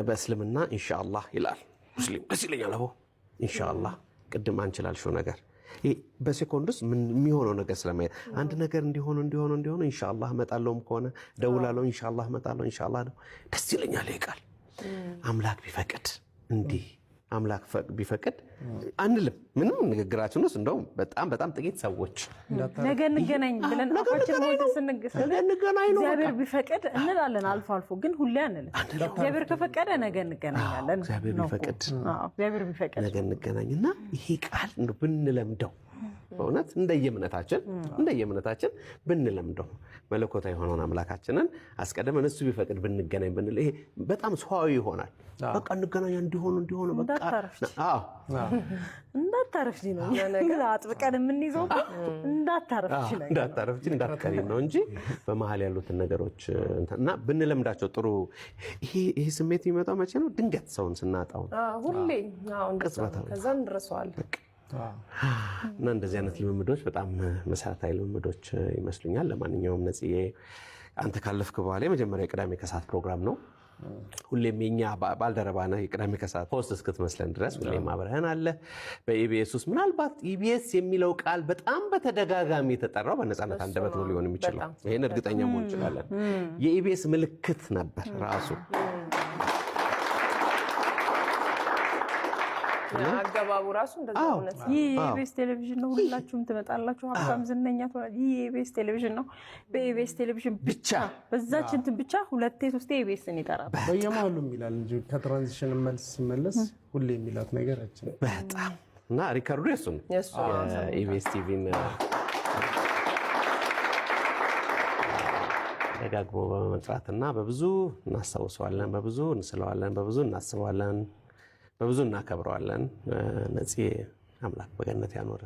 በእስልምና ኢንሻአላህ ይላል ሙስሊም። ደስ ይለኛል። አቦ ኢንሻአላህ ቅድም አንቺ ላልሽው ነገር በሴኮንድ ውስጥ የሚሆነው ነገር ስለማየት አንድ ነገር እንዲሆነ እንዲሆነ እንዲሆነ ኢንሻአላህ እመጣለሁም ከሆነ ደውላለሁ፣ ኢንሻአላህ እመጣለሁ፣ ኢንሻአላህ ደስ ይለኛል። ይሄ ቃል አምላክ ቢፈቅድ እንዲህ አምላክ ቢፈቅድ አንልም። ምንም ንግግራችን ውስጥ እንደውም በጣም በጣም ጥቂት ሰዎች ነገ እንገናኝ ብለን አፋችን ሞልተን እንገናኝ ነው እግዚአብሔር ቢፈቅድ እንላለን። አልፎ አልፎ ግን ሁሌ አንልም። እግዚአብሔር ከፈቀደ ነገ እንገናኛለን። እግዚአብሔር ቢፈቅድ እግዚአብሔር ቢፈቅድ ነገ እንገናኝና ይሄ ቃል እንደው ብንለምደው በእውነት እንደየእምነታችን እንደየእምነታችን ብንለምደው መለኮታዊ የሆነውን አምላካችንን አስቀድመን እሱ ቢፈቅድ ብንገናኝ ብንል ይሄ በጣም ሰዋዊ ይሆናል። በቃ እንገናኝ እንዲሆኑ እንዲሆኑ በቃ አዎ እንዳታረፍጂ ነው አጥብቀን የምንይዘው እንዳታረፍጂ ነው እንዳታረፍጂ እንዳትቀሪ ነው እንጂ በመሀል ያሉትን ነገሮች እና ብንለምዳቸው ጥሩ። ይሄ ስሜት የሚመጣው መቼ ነው? ድንገት ሰውን ስናጣው ሁሌ ከዛ እንረሳዋለን። እና እንደዚህ አይነት ልምምዶች በጣም መሰረታዊ ልምምዶች ይመስሉኛል። ለማንኛውም ነጽዬ አንተ ካለፍክ በኋላ የመጀመሪያ የቅዳሜ ከሰዓት ፕሮግራም ነው። ሁሌም የኛ ባልደረባ ነህ። የቅዳሜ ከሰዓት host እስክትመስለን ድረስ ሁሌም አብረህን አለ። በኢቢኤስ ውስጥ ምናልባት ኢቢኤስ የሚለው ቃል በጣም በተደጋጋሚ የተጠራው በነፃነት አንደበት ነው ሊሆን የሚችለው። ይህን እርግጠኛ መሆን እንችላለን። የኢቢኤስ ምልክት ነበር ራሱ። አገባቡ ራሱ እንደዛ እውነት ይህ የኢቢኤስ ቴሌቪዥን ነው። ሁላችሁም ትመጣላችሁ፣ ሀብታም ዝነኛ ትሆናለህ። ይህ የኢቢኤስ ቴሌቪዥን ነው። በኢቢኤስ ቴሌቪዥን ብቻ በዛች እንትን ብቻ ሁለቴ ሶስቴ ኢቢኤስን ይጠራል። በየመሀሉ ይላል እንጂ ከ transition መልስ ሲመለስ ሁሌ የሚላት ነገር አችን በጣም እና record ኡ የሱ ነው። የኢቢኤስ ቲቪን ደጋግሞ በመጥራትና በብዙ እናስታውሰዋለን፣ በብዙ እንስለዋለን፣ በብዙ እናስበዋለን፣ በብዙ እናከብረዋለን። ነፂ አምላክ በገነት ያኖረ።